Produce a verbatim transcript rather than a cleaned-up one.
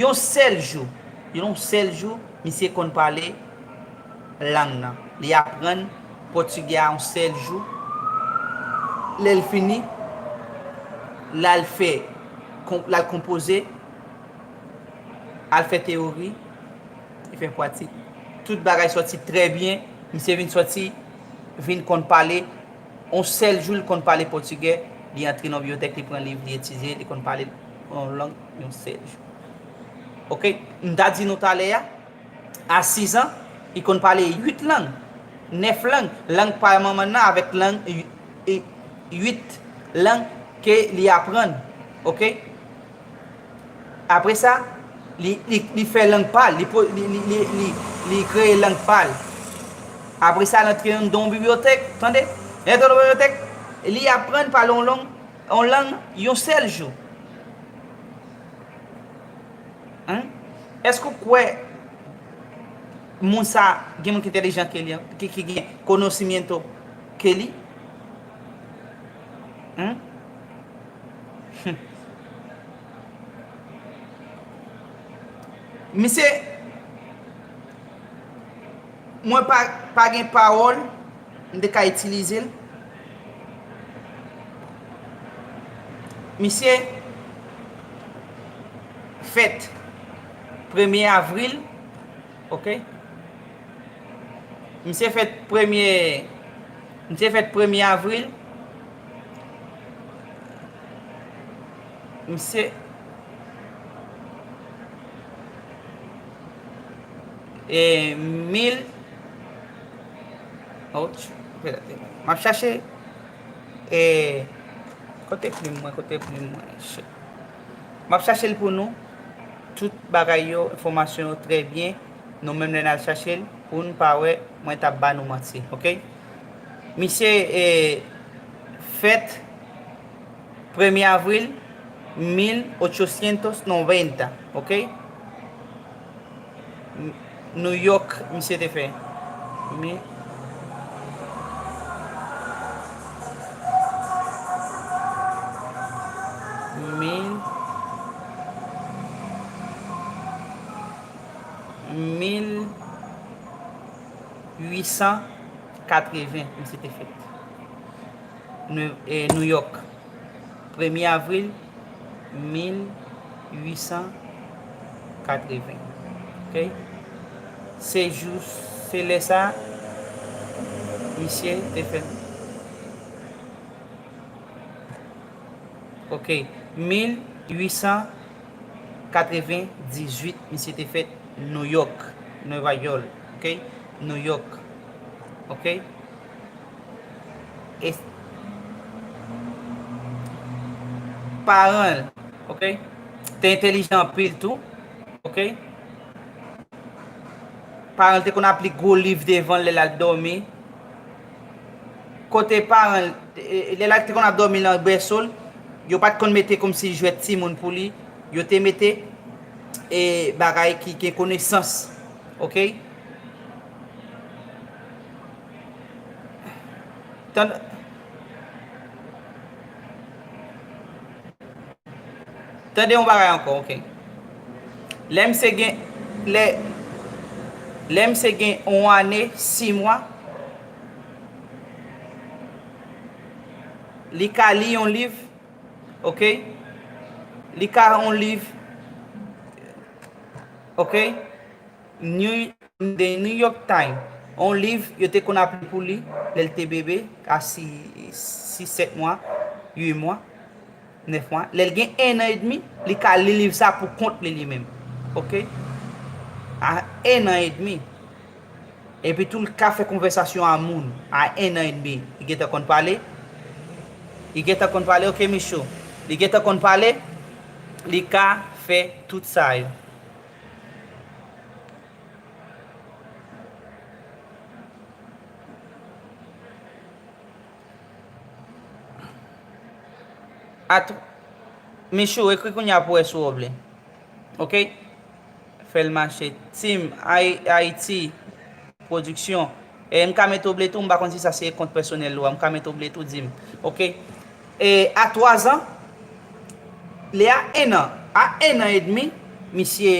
Yon sèl jou, yon sèl jou, misye konn pale lang nan. Li aprann pòtigè a yon sèl jou. Lè l fini, l al fè, l al konpoze, al fè teyori, li fè pratik. Tout bagay sòti trè byen. Misye vin sòti, vin konn pale. Yon sèl jou, li konn pale pòtigè. Li antre nan bibliyotèk, li pran liv, li etidye, li konn pale yon lang yon sèl jou. Oke? M ta di nou talè a, a sizan, li konn pale uit lang, nèf lang, lang pa manman nan avèk lang, e, uit lang ke li aprann. Oke? Apre sa, li, li, li fè lang pa l, li, li, li, li, li, li kreye lang pa l. Apre sa, l antre anndan yon bibliyotèk, tande? Lè l antre nan bibliyotèk, li aprann pale yon lang, yon lang yon sèl jou. Hein? Èske w kwè moun sa gen moun ki entèlijan ke li, ki, ki gen conocimiento ke li? Hein? Misye, mwen pa, pa gen pawòl m te ka itilize l. Misye fèt premye avril, oke? Misye fèt premye, misye fèt premye avril. Misye, e, mil, ouch, m ap chache, e, kote plim mwen, kote plim mwen, shit. M ap chache l pou nou. Tout bagay yo, enfòmasyon yo trè byen. Nou menm lè n al chache l, pou n pa wè, mwen t ap ba nou manti, oke? Misye, e, fèt premye avril mil ochocientos noventa, oke? New York, misye te fè. Mi-, mil, mil uit san katreven, misye te fèt. New, e, New York. Premye avril mil uit san katreven. Oke? Se jou, se lè sa, misye te fèt. Oke. Mil uit san katreven dizuit, misye te fèt New York, Nueva York. Oke? New York. Oke? E paran l, oke, te entèlijan anpil tou, oke? Paran l te konn ap li gwo liv devan l lè l al dòmi. Kote paran l, e, e, lè l te konn ap dòmi nan bèso l, yo pa t konn mete kòmsi jwèt timoun pou li. Yo te mete, e, bagay ki gen konesans, oke? Tande, tande yon bagay ankò, oke. Lè misye gen, lè, lè misye gen yon ane, sis mwa, li ka li yon liv, oke? Li ka yon liv, oke? New, The New York Times, yon liv yo te konn ap li pou li lè l te bebe, a sis, sis, sèt mwa, uit mwa, nèf mwa. Lè l gen ennan edmi, li ka li liv sa pou kont li, li menm. Oke? A ennan edmi. Epi tou, li ka fè konvèsasyon a moun a ennan edmi. Li gentan konn pale. Li gentan konn pale, oke, Michou. Li gentan konn pale. Li ka fè tout sa yo. At-, Michou, ekri kounye a pou wè si w oble. Oke? Fè l mache. Team Ay-, Ayiti Pwodiksyon. E m ka mete oble tou, m pa konn si sa se kont pèsonèl ou a. M ka mete oble tou, di m. Oke? E a twazan, li a ennan, a ennan edmi, misye